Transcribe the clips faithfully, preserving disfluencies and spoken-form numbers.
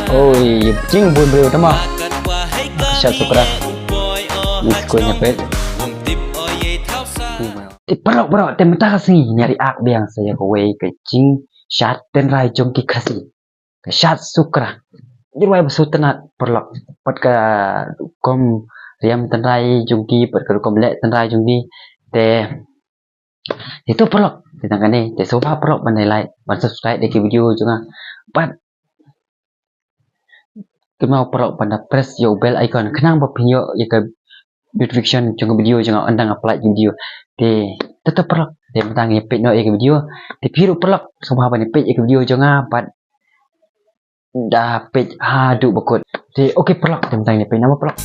Oi, jing bun briew tama. Shat sukra. Ni skul nya pet. Te paralok, paralok, te mynta ka sngi ngi react biang sa ïa kawei ka jingshat tynrai jong ki Khasi. Ka shat sukra. Ngi ruh ai ba sngewtynnat paralok. Pat ka rukom riam tynrai jong ki, pat ka rukom leh tynrai jong ki. Te Te to paralok, te tang kane, te sngewbha paralok ban like, ban subscribe ïa ki video jong nga. Bad kynmaw paralok ban da press ïa u bell icon khnang ba phin ïoh ïa ka notification jong ka video jong nga ynda nga upload ki video. Te to, to paralok, te mynta ngin peit noh ïa ka video. Te phi ruh paralok sngewbha ban peit ïa ka video jong nga bad da peit haduh ba kut. Te okay paralok, te mynta ngin peit noh paralok.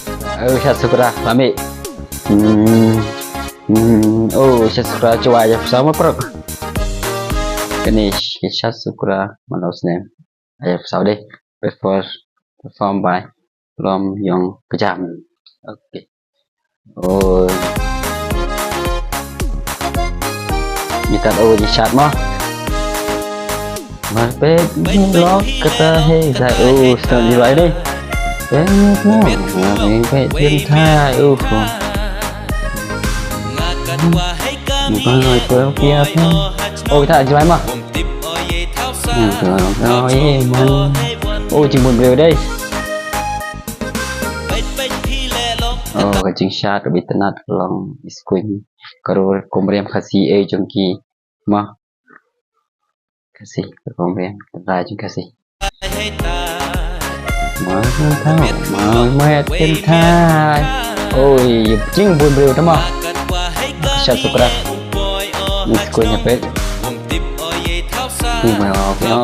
Oh, shat sukra, pamit. Hmm. Hmm. Oh, shat sukra, cuba aja bersama paralok. Kane, shat sukra, mana usne? Aja bersama deh. Before perform by Lom Yong Kjam. Okay. Oh. Ngi kat oh, ngi shat mo. Mar pet ni lok kata hei zai. Oh, start ni lai deh. Pet ni lok. Mar pet ni thai. Oh. Bukan lai pet ni thai. Oh, kita jibai mo. Oh, jing bun briew dei. Oh, ka jingshat ka bit tynat ka long i Skuin. Ka rukom riam Khasi ei jong ki. Ma. Khasi, ka rukom riam tynrai jong Khasi. Ma, ma, ma, ma, tynrai. Oi, jing bun briew tama. Shat sukra. Ni Skuin nya pet. Ni ma,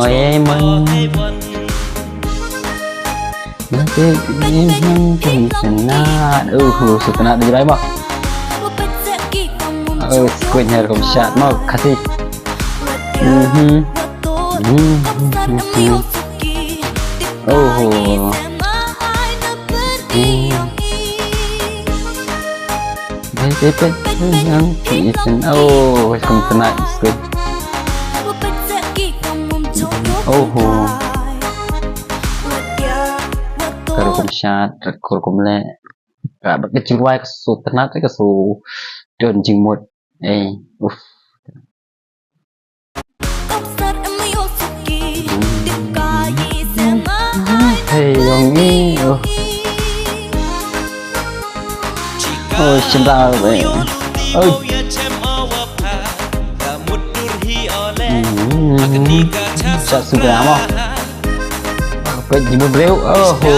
oi, man. Nanti ni nang jing tynat. Uh, uh, sngewtynnat da jibai mo. Uh, Skuin nya rukom shat mo, Khasi. Mhm. Mhm. Oh. Bai te pet yang ki isin. Oh, kum tena isin. Oh, ho. Ka rukom shat, ka rukom leh. Ka ba ka jingwai ka sngewtynnat, ka sngewdon jingmut. Eh, uf. Hey, yong i, oh. Oh, shynrang, eh. Oh. Hmm. Shat sukra mo. Peit jingmut briew. Oh, ho.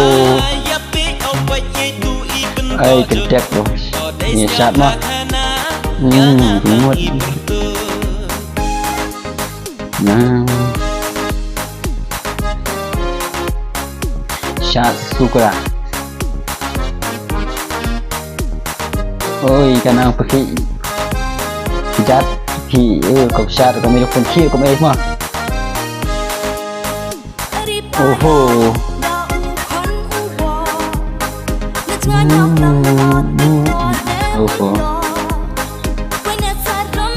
Ai, kyntek tu. Ngi shat mo. Hmm, jingmut. Nah. Shat sukra. Oi, ka nang phi. Jat phi, eh, kop shat, kop mei, kop phi, kop mei mo. Oho. Hmm. Oho.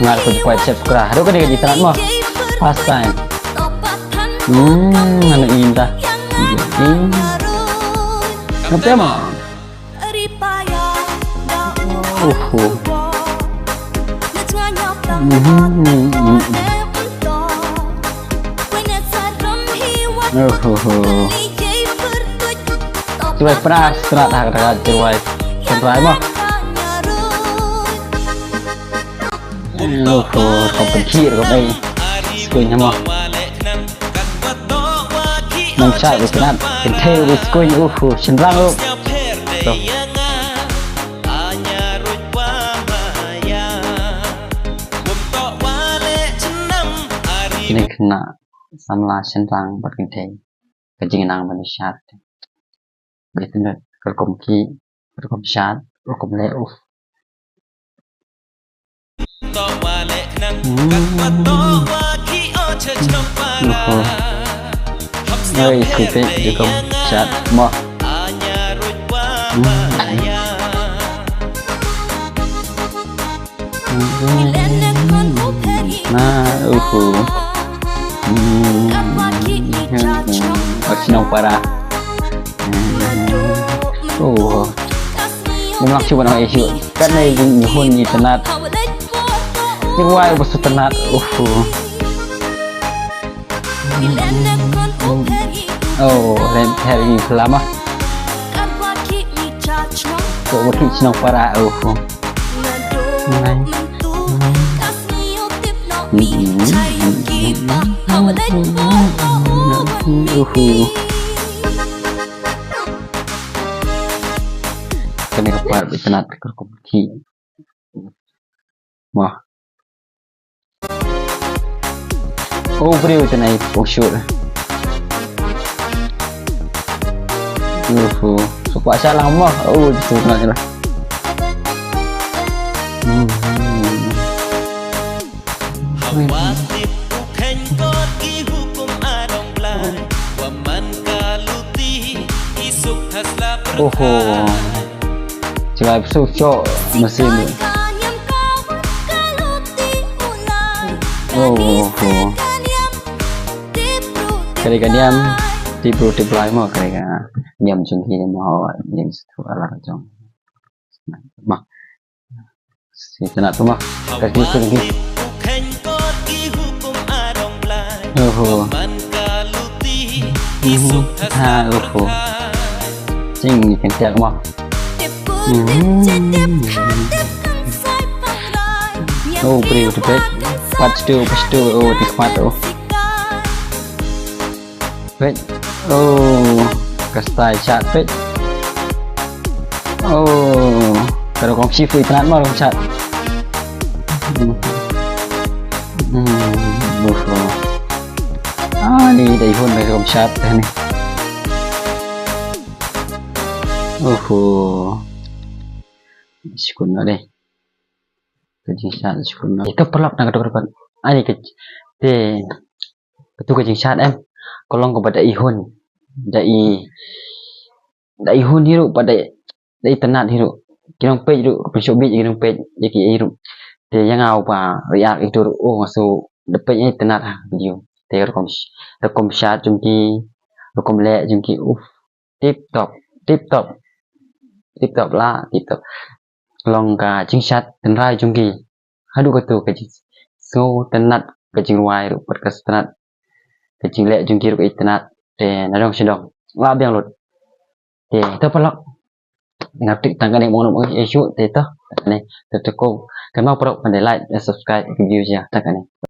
Ngat ko poi shat sukra. Haduh ka dei ka jingtynat mo. First time. Hmm, ngan im ta. Hmm. Ngan te mo. Oho. Mhm. Oho. Cuba pernah, pernah dah kata cuba. Pernah mo. Oho, kau pergi kau mai. Kau nyamah. Nang shat ruh kynat, kynthei ruh skul, uh, uh, shynrang ruh. To. Kine khynnah samla shynrang bad kynthei. Ka jingnang ban shat. Bit nut, ka rukom ki, ka rukom shat, ka rukom leh, uh. Hmm. Oho. Oi, kutik, ka rukom shat, mo. Hmm. Na, uhu. Hmm. Oh, shnong para. Oh. Ngam lah shuh ban ong ei shuh. Katne jinghun itynnad. Jingrwai ba sngewtynnad. Oh. Oh, lem pher ïa phi lama. Ko ba ki chnong para, oh. Nai. Kane ka part ba itynnad ka rukom ki. Wah. Oh, briew te nai pung shoot. Uhu. Supak sha lang mo. Oh, tu na lah. Hmm. Oho. Chulai psu cho masin. Oh, oh. Kare ka niam, tip ru tip lai mo, kare ka niam jong ki mo, niam satu ala jong. Ma. Si tana tu ma. Ka ki tu ki. Oho. Mhm. Ha, oho. Sing ni kan tiak ma. Mhm. Oh, briew tu pek. Pat tu, pas tu, oh, di khmat, oh. Peit. Oh, ka style shot peit. Oh, ka rukom shift itynnad mo rukom shot. Hmm. Hmm, buh. Ah, ni dei hun dei rukom shot ni. Oho. Shukor na dei. Ka jingshad shukor na. Ito paralok na ka tok. Ani ka te Katu ka jingshad em. Ka long kaba da i hun. Da i, da i hun hi ruh, ba da, da itynnad hi ruh. Ki nongpeit ruh, ka pynshoh bit ki nongpeit, ïa ki ei ruh. Te ïa nga uba react ito ruh, oh, nga shu da peit ïa itynnad ha video. Te rukom sh-, rukom shad jong ki, rukom leh jong ki, uff. Tip top, tip top. Tip top la, tip top. Long ka jingshad tynrai jong ki. Haduh katu ka jingsngewtynnad ka jingrwai ruh pat ka sngewtynnad. Ka jingleh jong ki ruh ka itynnad. Te na dong sha dong. La biang lut. Te to paralok. Nga tik tang kane mo nong issue te to. Ne to to ko. Kan mo paralok kan like, subscribe video ja tang kane.